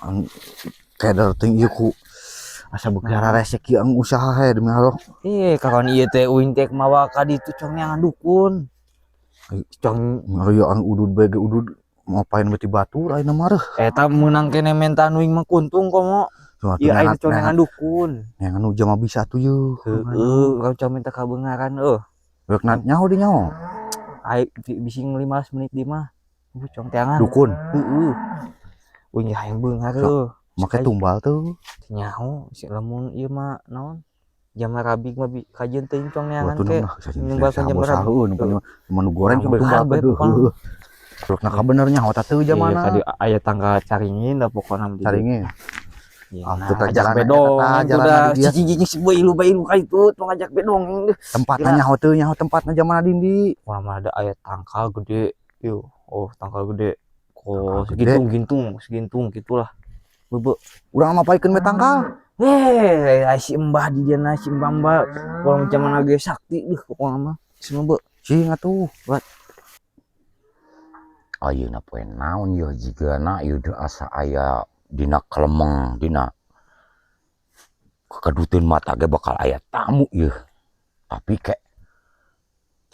Ang keder teuing ieu ku asa beuki hararese kieu ang usaha he demi Allah. Eh, kawan ieu teh uing teh mawa ka ditu cong neangan dukun. Cong Ngaruyo ang udud bae ge udud ngapain beti batur ayeuna mah reuh. Eta meunang kene mentan uing mah kuntung komo. Tuh, Ieu aing cong neangan dukun. Neangan nu jama bisa tuh yeuh. Heeh, urang cong minta kabeungaran eueuh. Rek nyaho di nyaho. Ai bising 15 menit di mah. Cong teangan. Dukun. Heeh. Uing hayang beunghar eueuh. Make tumbal tuh. Nyaho si lamun ieu mah naon? Jama rabig mah kajeun teuing cong neangan ke. Nimbalkeun jama rabig. Nu goreng cong tumbal teh. Rek na kabener nyaho teh teu jamana. Tadi aya tangga caringin da pokona mah. Caringin. Ah, kita jalan bedong, jalan dia. Cicing si bailu bailu ka itu, tong ngajak bedong. Tempatnya nyaho teu nyaho tempatna jamana dindi. Wah, mah ada aya tangkal gede. Yo, oh tangkal gede. Kok segitung gintung, segintung gitulah. Bebe, urang mah paikeun we tangkal. Eh, si Mbah di dia si Mbah Mbah. Kalau macam mana ge sakti deh pokoknya mah. Si Mbah. Cing atuh. Buat ayeuna poe naon yeuh jigana ieu teh asa aya dina kelemeng dina kekeduteun mata ge bakal aya tamu yeuh. Tapi ke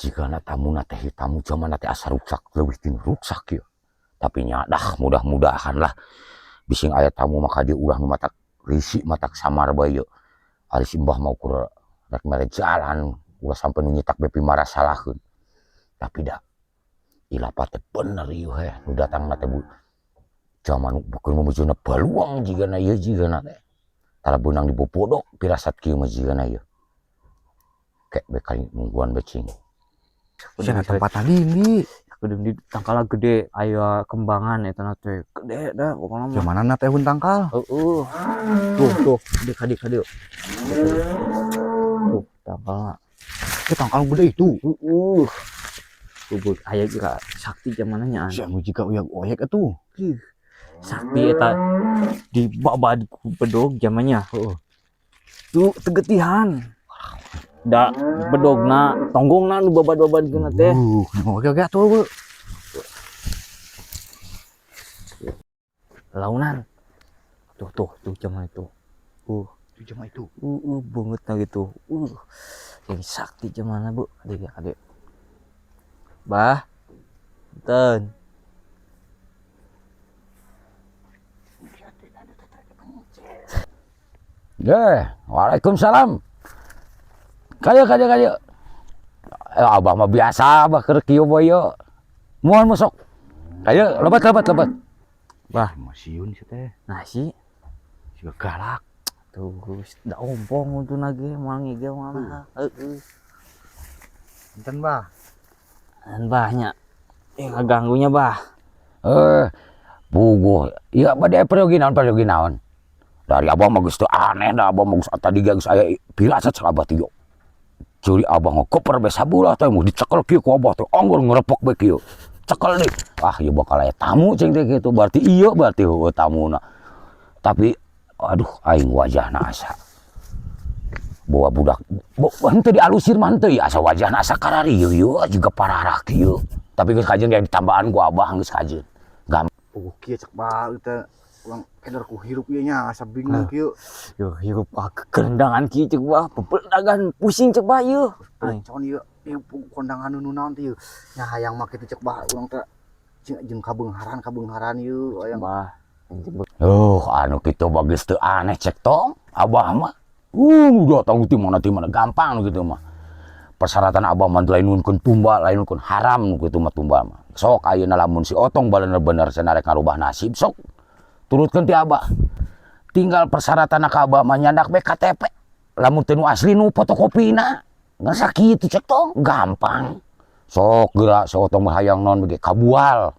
jigana tamuna teh tamu jamanna teh asa ruksak leuwih tina ruksak yeuh. Tapi nya dah mudah-mudahan lah bising aya tamu maka dia ulah nu matak risi matak samar bae yeuh. Ari si Mbah mah ukur rek mere jalan ulah sampe nu nyitak bepi marasalaheun. Tapi da ilapa teh bener ieu heh nu datangna teh bu jaman beukeun mujuna baluang jigana ieu jigana teh. Tara beunang dibobodok pirasat kieu mah jigana ieu. Kek be kali nungguan be cing. Cenah tempat tadi ini. Kudu di tangkal gede aya kembangan eta na teh gede dah pokona mah. Jamanana na teh tangkal? Heeh. Tuh tuh gede kadi kadi. Tuh tangkalna. Ke tangkal gede itu. Heeh. Tuh aya juga sakti jamananya. Si anu jika uyag oyek atuh. Sakti eta dibabad ku bedog jamannya. Heeh. Tuh tegetihan. Da bedogna tonggongna nu babad-babad geuna teh. Oke oke atuh bu. Launan. Tuh tuh tuh jaman itu. Tuh jaman itu. Bangetna gitu. Yang sakti jamanna bu. Adik adik. Bah. Punten. Deh, waalaikumsalam. Kaya kaya kaya. Abah mah biasa abah keur kieu bae ieu. Moal masuk. Kaya lebat lebat lebat. Bah, masieun si teh. Nasi. Siga galak. Tuh, da ompong untuk nage moal ngigel moal mah. Heeh. Punten, Bah. Dan banyak. Ngaganggunya, Bah. Puguh. Ieu bade peryogi naon peryogi naon. Dari abah mah geus teu aneh da abah mah geus tadi geus aya pirasat cek abah teh yo. Curi abah ngokoper bae sabulah teh mau dicekel kieu ku abah teh anggur ngerepok bae kieu. Cekel deui. Ah ieu bakal aya tamu cing teh kitu. Berarti ieu berarti heueuh tamuna. Tapi aduh aing wajahna asa. Bawa budak henteu dialusir mah henteu ya asa wajahna asa kararieu ieu juga pararah kieu. Tapi geus kajeun ge ditambaan ku abah geus kajeun. Gampang. Puguh kieu cek bae teh. Urang keder ku hirup ieu nya asa bingung kieu. Yo hirup kerendangan kieu cek bah, pepedagan pusing cek bah ieu. Pocon ieu, ieu kondangan nu naon teh ieu. Nya hayang mah kitu cek bah urang teh jeung kabeungharan-kabeungharan ieu hayang. Bah. Oh, anu kitu mah geus teu aneh cek tong abah mah. Datang ti mana gampang nu kitu mah. Persyaratan abah mah lain nunkeun tumbal, lain nunkeun haram nu kitu mah tumbal mah. Sok ayeuna lamun si Otong bener-bener cenah rek ngarubah nasib sok. Turutkeun ti abah. Tinggal persyaratan ka abah mah nyandak be KTP. Lamun teu nu asli nu fotokopina. Ngan sakitu cek tong, gampang. Sok geura si Otong mah hayang naon bege kabual.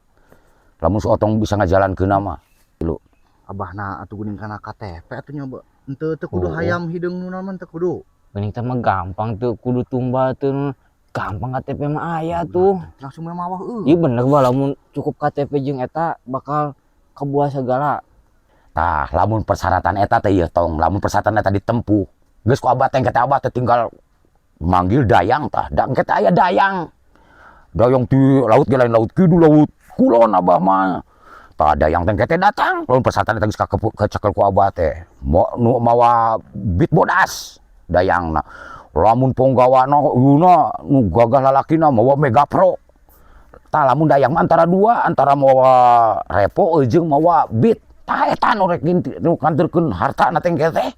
Lamun si Otong bisa ngajalankeun mah. Lu abahna atuh geuning kana KTP atuh nyoba. Henteu teu kudu hayam hideung nu naon teu kudu. Geuning teh mah gampang teu kudu tumbal teu gampang KTP mah aya tuh. Langsung mah mawah eueuh. Ieu bener bah lamun cukup KTP jeung eta bakal kebuah segala. Tah, lamun persyaratan eta teh ieu tong, lamun persyaratan eta ditempuh. Geus ku abah teh engke teh abah teh tinggal manggil dayang tah, da engke teh aya dayang. Dayang ti laut ge lain laut kidul laut kulon abah mah. Tah, dayang teh teh datang, lamun pesantren teh geus kacekel ku Abah teh. Mo nu mawa Beat bodas dayangna. Lamun ponggawana yeuna nu gagah lalakina mawa Mega Pro. Tah, lamun dayang mah antara dua, antara mawa Revo jeung mawa Beat. Tah, eta nu rek nu nganterkeun harta na teh engke teh.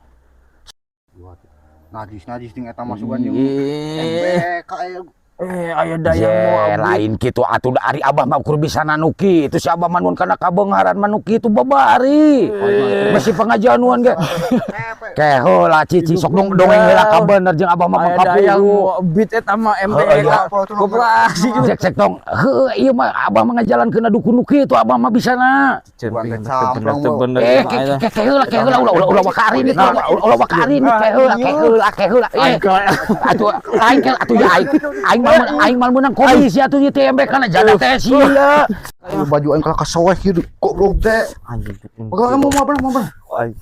Najis najis ting eta masukan jeung Eh, MBK aya. eh, aya dayang Je, mau Beat. Lain kitu atuh da, ari Abah mah ukur bisa nu kitu, si Abah mah nuhun kana kabeungharan mah nu kitu babari. Masih pengajanuan ge. Ke heula, cici sok dong dongeng heula ka bener jeung Abah mah. Aya dayang mangkapuh. mau Beat eta mah Heuh, MBK. iya. Koperasi juga. Cek cek tong. Heuh, ieu mah Abah mah ngajalankeun dukun nu kitu Abah mah bisana. Bukan teh camplong, Bener, bener, Eh, ke ke ke heula, ke heula, ulah ulah ulah wakari nih, ulah ulah wakari nih, ke heula, ke heula, ke heula. Eh, atuh lain ke atuh ya, aing aing mah meunang komisi atuh ieu teh MBK na jada teh sia. Ayo, baju aing kalah kasoeh kieu, goblok teh. Anjing. Pegang, mau mau mau. Aing.